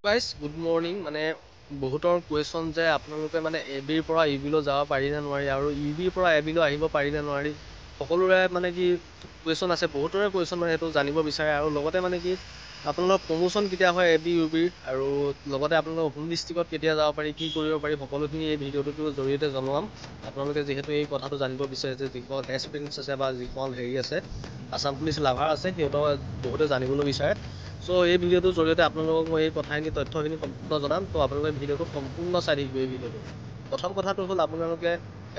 Guys, good morning. মানে বহুতৰ question যে আপোনালোকে মানে এ বিৰ পৰা ইউ বিলৈ যাব পাৰি নে নোৱাৰি আৰু ইউ বিৰ পৰা এ বিলৈ আহিব পাৰি নে নোৱাৰি, সকলোৰে মানে কি কুৱেশ্যন আছে, বহুতৰে কুৱেশ্যন, মানে সেইটো জানিব বিচাৰে। আৰু লগতে মানে কি আপোনালোকৰ প্ৰমোশ্যন কেতিয়া হয় এ বি, ইউ বিৰ, আৰু লগতে আপোনালোকৰ হোম ডিষ্ট্ৰিক্টত কেতিয়া যাব পাৰি, কি কৰিব পাৰি, সকলোখিনি এই ভিডিঅ'টোৰ জৰিয়তে জনোৱাম। আপোনালোকে যিহেতু এই কথাটো জানিব বিচাৰিছে, যিসকল এছপিৰেণ্টছ আছে বা যিসকল হেৰি আছে, আছাম পুলিচ লাভাৰ আছে, সিহঁতক বহুতে জানিবলৈ বিচাৰে। চ' এই ভিডিঅ'টোৰ জৰিয়তে আপোনালোকক মই এই কথাখিনি, তথ্যখিনি সম্পূৰ্ণ জনাম। ত' আপোনালোকে ভিডিঅ'টো সম্পূৰ্ণ চাই থাকিব। এই ভিডিঅ'টো প্ৰথম কথাটো হ'ল, আপোনালোকে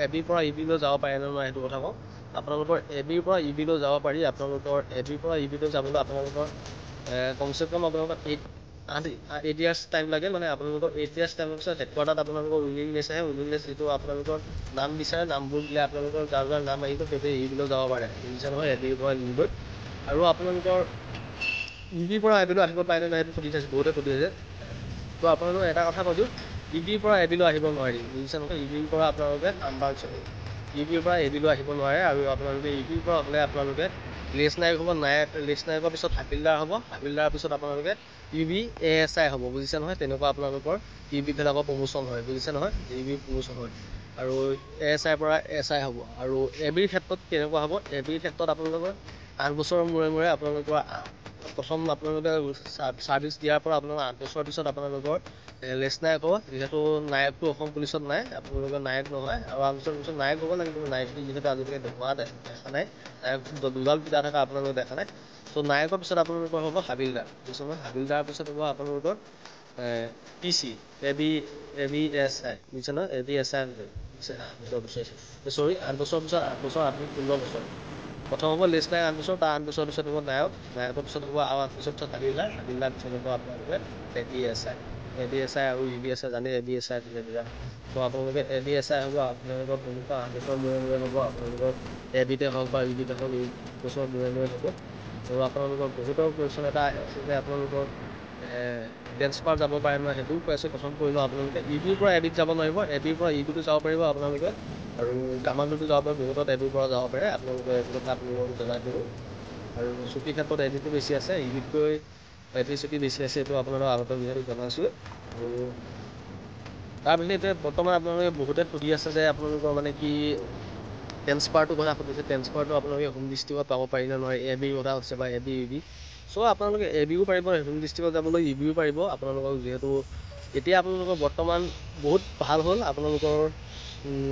এ বিৰ পৰা ইউ বিলৈ যাব পাৰে নে নোৱাৰে, সেইটো কথা কওঁ। আপোনালোকৰ এ বিৰ পৰা ইউ বিলৈ যাব পাৰি। আপোনালোকৰ এ বিৰ পৰা ইউ বিলৈ যাবলৈ আপোনালোকৰ কমচে কম আপোনালোকৰ 8 8 ইয়াৰ্ছ টাইম লাগে। মানে আপোনালোকৰ 8 ইয়াৰ্ছ টাইমৰ পিছত হেডকোৱাৰ্টাৰত আপোনালোকৰ উইলিংনেছ আহে। উইলিংনেছ যিটো আপোনালোকৰ নাম বিচাৰে, নামবোৰ দিলে আপোনালোকৰ যাৰ যাৰ নাম আহিব, সেইটোৱে ইউ বিলৈ যাব পাৰে, বুজিছে নহয়, এ বিৰ পৰা ইউ বিলৈ। আৰু আপোনালোকৰ ইউ বিৰ পৰা এ বিলৈ আহিব পাৰে নে নাই, সেইটো সুধি চাইছোঁ, বহুতে সুধি আছে। ত' আপোনালোকক এটা কথা কৈ দিওঁ, ইউ বিৰ পৰা এ বিলৈ আহিব নোৱাৰি, বুজিছে নহয়। ইউ বিৰ পৰা আপোনালোকে আম্বাৰ ইউ বিৰ পৰা এ বিলৈ আহিব নোৱাৰে। আৰু আপোনালোকে ইউ বিৰ পৰা হ'লে আপোনালোকে লেছ নায়ক হ'ব, নায়ক, লেছ নায়কৰ পিছত হাবিলদাৰ হ'ব, হাবিলদাৰৰ পিছত আপোনালোকে U B A S I হ'ব, বুজিছে নহয়। তেনেকুৱা আপোনালোকৰ ইউ বিবিলাকৰ প্ৰমোশ্যন হয়, বুজিছে নহয়, ইউ বি প্ৰমোশ্যন হয় আৰু এ এছ আইৰ পৰা এছ I হ'ব। আৰু এ বিৰ ক্ষেত্ৰত কেনেকুৱা হ'ব? এ বিৰ ক্ষেত্ৰত আপোনালোকৰ 8 বছৰৰ মূৰে মূৰে, আপোনালোকৰ প্ৰথম আপোনালোকে ছাৰ্ভিচ দিয়াৰ পৰা আপোনালোকৰ 8 বছৰৰ পিছত আপোনালোকৰ লেছ নায়ক হ'ব। যিহেতু নায়কটো অসম পুলিচত নাই, আপোনালোকৰ নায়ক নহয়। আৰু 8 বছৰৰ পিছত নায়ক হ'ব লাগিব। নায়কটো যিহেতু আজিলৈকে দেখুওৱা দেখা নাই, নায়ক দুডাল ফিটা থকা আপোনালোকে দেখা নাই। চ' নায়কৰ পিছত আপোনালোকৰ হ'ব হাবিলদাৰ, বুজিছে নহয়। হাবিলদাৰৰ পিছত হ'ব আপোনালোকৰ P C A B S I, বুজিছে নহয়, এ বি এছ I 8 বছৰ পিছত, চৰি, 8 বছৰৰ পিছত, 8 বছৰ, 8, 16 বছৰ। প্ৰথম হ'ব লেছ নায়ক 8 বছৰ, তাৰ 8 বছৰৰ পিছত হ'ব নায়ক, নায়কৰ পিছত হ'ব আৰু 8 বছৰ পিছত হাবিলদাৰ, হাবিলদাৰ পিছত হ'ব আপোনালোকে A B S I. A B S I আৰু ইউ বি এছ I জানে, এ বি এছ I তেতিয়া। ত' আপোনালোকে এ বি এছ I হ'ব আপোনালোকৰ তেনেকুৱা 8 বছৰৰ মূৰে মূৰে হ'ব। আপোনালোকৰ এ বিতে হওক বা ইউ বিতে হওক, এই বছৰৰ মূৰে মূৰে হ'ব। আৰু আপোনালোকৰ বহুতৰ কুৱেশ্যন এটা আছে যে আপোনালোকৰ ট্ৰেন্সফাৰ যাব পাৰে নহয়, সেইটোও কৈ আছোঁ। প্ৰথম কৰি লওঁ, আপোনালোকে ইউ বিৰ পৰা এ বিত যাব নোৱাৰিব, এ বিৰ পৰা ইউ বিতো যাব পাৰিব আপোনালোকে আৰু কামাণ্ডোতো যাব পাৰিব। বহুতত এ বিৰ পৰা যাব পাৰে আপোনালোকে, এইটো কথা আপোনালোকক জনাই দিলোঁ। আৰু ছুটিৰ ক্ষেত্ৰত এ বিটো বেছি আছে, ইউ বিতকৈ এ বি ছুটি বেছি আছে, এইটো আপোনালোকক আগতে যিহেতু জনাইছোঁ। আৰু তাৰপিছত এতিয়া বৰ্তমান আপোনালোকে বহুতে সুধি আছে যে আপোনালোকৰ মানে কি ট্ৰেন্সফাৰটোৰ কথা সুধিছে। ট্ৰেন্সফাৰটো আপোনালোকে হোম ডিষ্ট্ৰিক্টত পাব পাৰি নে নোৱাৰি, এ বিৰ কথা হৈছে বা এ বি, ইউ বি। চ' আপোনালোকে এ বিও পাৰিব হোম ডিষ্ট্ৰিক্টত যাবলৈ, ইউ বিও পাৰিব। আপোনালোকক যিহেতু এতিয়া আপোনালোকৰ বৰ্তমান বহুত ভাল হ'ল, আপোনালোকৰ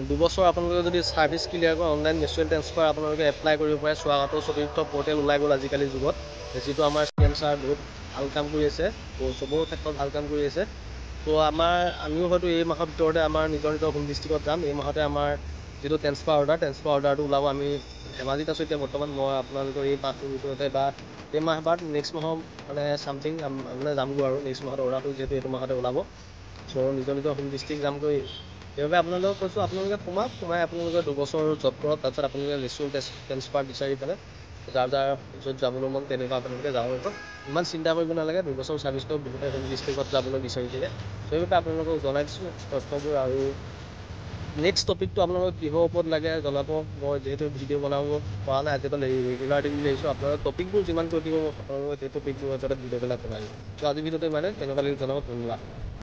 2 বছৰ আপোনালোকে যদি ছাৰ্ভিচ ক্লিয়াৰ কৰে, অনলাইন মিউচুৱেল ট্ৰেন্সফাৰ আপোনালোকে এপ্লাই কৰিব পাৰে। স্বাগত চতুৰ্থ পৰ্টেল ওলাই গ'ল আজিকালি যুগত, যিটো আমাৰ চি এম ছাৰ বহুত ভাল কাম কৰি আছে, চবৰ ক্ষেত্ৰত ভাল কাম কৰি আছে। ত' আমিও হয়তো এই মাহৰ ভিতৰতে আমাৰ নিজৰ নিজৰ হোম ডিষ্ট্ৰিক্টত যাম। এই মাহতে আমাৰ যিটো ট্ৰেন্সফাৰ অৰ্ডাৰ, ট্ৰেন্সফাৰ অৰ্ডাৰটো ওলাব। আমি ধেমাজিত আছোঁ এতিয়া বৰ্তমান। মই আপোনালোকৰ এই মাহটোৰ ভিতৰতে বা এই মাহ বা নেক্সট মাহৰ মানে চামথিং মানে যামগৈ। আৰু নেক্সট মাহত অৰ্ডাৰটো যিহেতু এইটো মাহতে ওলাব, চ' নিজৰ নিজৰ হোম ডিষ্ট্ৰিক্ট যামগৈ। সেইবাবে আপোনালোকক কৈছোঁ, আপোনালোকে সোমাওক, সোমাই আপোনালোকে 2 বছৰ জব কৰক, তাৰপিছত আপোনালোকে মিউচুৱেল ট্ৰেন্সফাৰ বিচাৰি পেলাই যাৰ যাৰ য'ত যাবলৈ মন, তেনেকুৱা আপোনালোকে যাব পাৰিব। ইমান চিন্তা কৰিব নালাগে। 2 বছৰ ছাৰ্ভিচ কৰক, বহুতে হোম ডিষ্ট্ৰিক্টত যাবলৈ বিচাৰি থাকে। সেইবাবে আপোনালোকক জনাই দিছোঁ তথ্যবোৰ। আৰু নেক্সট টপিকটো আপোনালোকক কিহৰ ওপৰত লাগে জনাব। মই যিহেতু ভিডিঅ' বনাব পৰা নাই, আজিকালি ৰেগুলাৰ দিম বুলি ভাবিছোঁ। আপোনালোকে টপিকবোৰ যিমান কৈ দিব, আপোনালোকে সেই টপিকটোৰ ওপৰতে ভিডিঅ'বিলাক বনাই দিম। ত' আজি ভিডিঅ'টো ইমানে, কেনেকুৱা লাগিল জনাব। ধন্যবাদ।